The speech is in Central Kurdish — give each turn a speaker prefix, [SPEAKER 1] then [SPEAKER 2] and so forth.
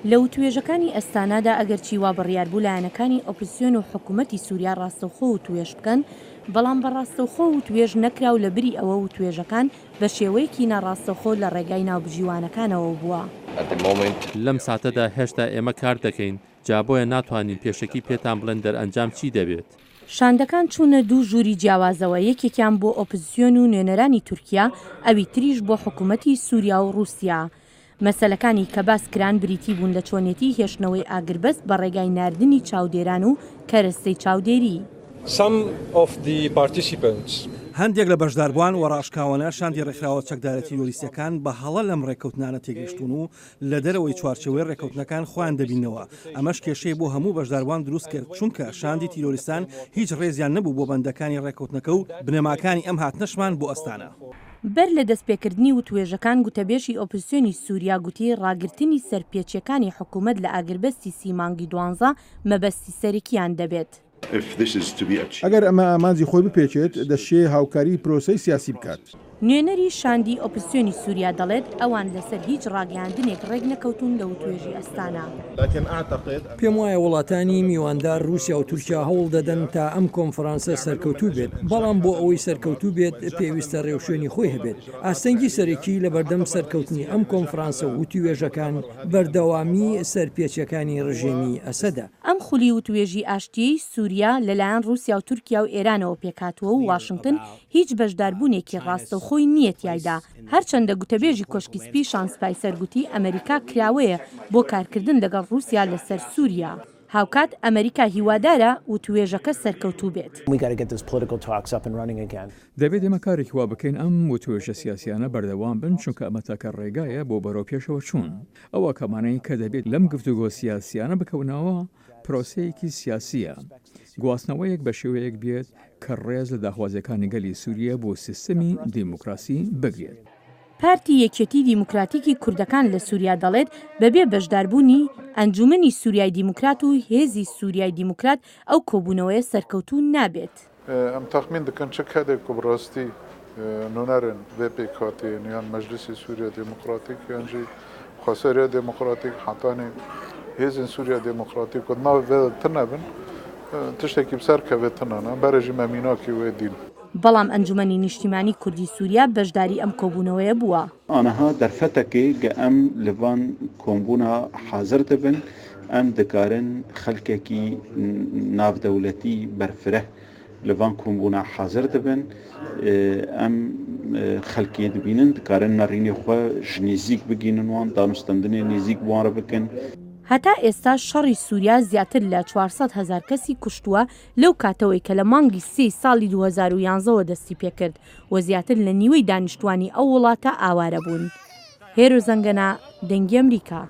[SPEAKER 1] لە وتوێژەکانی ئەستانادا ئەگەرچی وا بڕیار بوو لایەنەکانی ئۆپزسیۆن و حکومەتی سوریا ڕاستەوخۆ وتوێژ بکەن، بەڵام بە ڕاستەوخۆ وتوێژ نەکرا و لە بری ئەوە وتوێژەکان بە شێوەیەکی ناڕاستەوخۆ لە ڕێگای ناوبژیوانەکانەوە بووە.
[SPEAKER 2] لەم ساتەدا هێشتا ئێمە کار دەکەین، جا بۆیە ناتوانین پێشەکی پێتان بڵێن دەرئەنجام چی دەبێت.
[SPEAKER 1] شاندەکان چوونە دوو ژووری جیاوازەوە، یەکێکیان بۆ ئۆپزسیۆن و نوێنەرانی تورکیا، ئەوی تریش بۆ حکومەتی سوریا و ڕووسیا. مەسەلەکانی کە باس کران بریتی بوون لە چۆنێتی هێشتنەوەی ئاگربەست بە ڕێگای ناردنی چاودێران و کەرەستەی چاودێری.
[SPEAKER 3] Some of the participants.
[SPEAKER 4] هەندێک لە بەشداربووان و ڕاشکاوانە شاندی ڕێکخراوە چەکدارە تیرۆریستییەکان بە هەڵە لەم ڕێککەوتنانە تێگەیشتوون و لە دەرەوەی چوارچێوەی ڕێککەوتنەکان خۆیان دەبیننەوە، ئەمەش کێشەی بۆ هەموو بەشداربووان دروست کرد، چونکە شاندی تیرۆریستان هیچ ڕێزیان نەبوو بۆ بەندەکانی ڕێککەوتنەکە و بنەماکانی ئەم هاتنەشمان بۆ ئەستانە.
[SPEAKER 1] بەر لە دەستپێکردنی وتوێژەکان گوتەبێژی ئۆپزسیۆنی سوریا گوتی ڕاگرتنی سەرپێچیەکانی حکومەت لە ئاگربەستی سی مانگی دوانزە مەبەستی سەرکیان دەبێت.
[SPEAKER 5] ئەگەر ئەمە ئامانجی خۆی بپێکێت، دەشێ هاوکاریی پرۆسەی سیاسی بکات.
[SPEAKER 1] نوێنەری شاندی ئۆپزسیۆنی سوریا دەڵێت، ئەوان لەسەر هیچ ڕاگەیاندنێک ڕێکنەکەوتوون لە وتوێژی ئەستانە.
[SPEAKER 6] پێموایە وڵاتانی میواندار رووسیا و تورکیا هەوڵ دەدەن تا ئەم کۆنفرانسە سەرکەوتوو بێت، بەڵام بۆ ئەوەی سەرکەوتوو بێت پێویستە رێوشوێنی خۆی هەبێت. ئاستەنگی سەرەکی لەبەردەم سەرکەوتنی ئەم کۆنفرانسە و وتووێژەکان بەردەوامیی سەرپێچیەکانی رژێمی ئەسەدە.
[SPEAKER 1] ئەم خولی وتوێژی ئاشتییەی سوریا لەلایەن ڕووسیا و تورکیا و ئێرانەوە پێکهاتووە و واشنتن هیچ بەشداربوونێکی ڕاستەوخۆی نییە تیایدا، هەرچەندە گوتەبێژی کۆشکی سپی شان سپایسەر گوتی ئەمەریکا کراوەیە بۆ کارکردن لەگەڵ ڕووسیا لەسەر سوریا. هاوکات ئەمەریکا هیوادارە وتوێژەکە سەرکەوتوو بێت.
[SPEAKER 7] دەبێت ئێمە کارێکی وا بکەین ئەم وتوێژە سیاسیانە بەردەوام بن، چونکە ئەمە تاکە ڕێگایە بۆ بەرەو پێشەوە چوون. ئەو ئاکامانەی کە دەبێت لەم گفتوگۆ سیاسییانە بکەونەوە، پرۆسەیەکی سیاسییە، گواستنەوەیەک بە شێوەیەک بێت کە ڕێز لە داخوازییەکانی گەلی سوریە بۆ سیستمی دیموکراسی بگرێت.
[SPEAKER 1] پارتی یەکێتی دیموکراتیکی کوردەکان لە سوریا دەڵێت، بەبێ بەشداربوونی ئەنجومەنی سوریای دیموکرات و هێزی سوریای دیموکرات ئەو کۆبوونەوەیە سەرکەوتوو نابێت.
[SPEAKER 8] Em texmîn dikin çi kedê ku bi rastî nûnerên vê pêkhateyên yan Meclîsê Sûriya Demokratîk yan jî Xweseriya Demokratîk hetanî hêzên Sûriya Demokratîk ku di nav vê de tune bin tiştekî bi ser keve tune ne. Berê jî me mînakê wê dîn.
[SPEAKER 1] بەڵام ئەنجومەنی نیشتیمانی کوردی سوریا بەشداری ئەم کۆبوونەوەیە بووە.
[SPEAKER 9] Aniha derfetekê ge em li van kombûna hazir dibin, em dikarin xelkekî navdewletî berfireh li van kombûna hazir dibin, em xelkê dibînin dikarin nerînê xwe ji nêzîk bigihînin wan, danûstendinê nêzîk bi wan re bikin.
[SPEAKER 1] هەتا ئێستا شەڕی سوریا زیاتر لە 400 هەزار کەسی کوشتووە لەو کاتەوەی کە لە مانگی سێی ساڵی 2011 وە دەستیپێکرد و زیاتر لە نیوەی دانیشتوانی ئەو وڵاتە ئاوارە بوون. هێرۆ زەنگەنە، دەنگی ئەمریکا.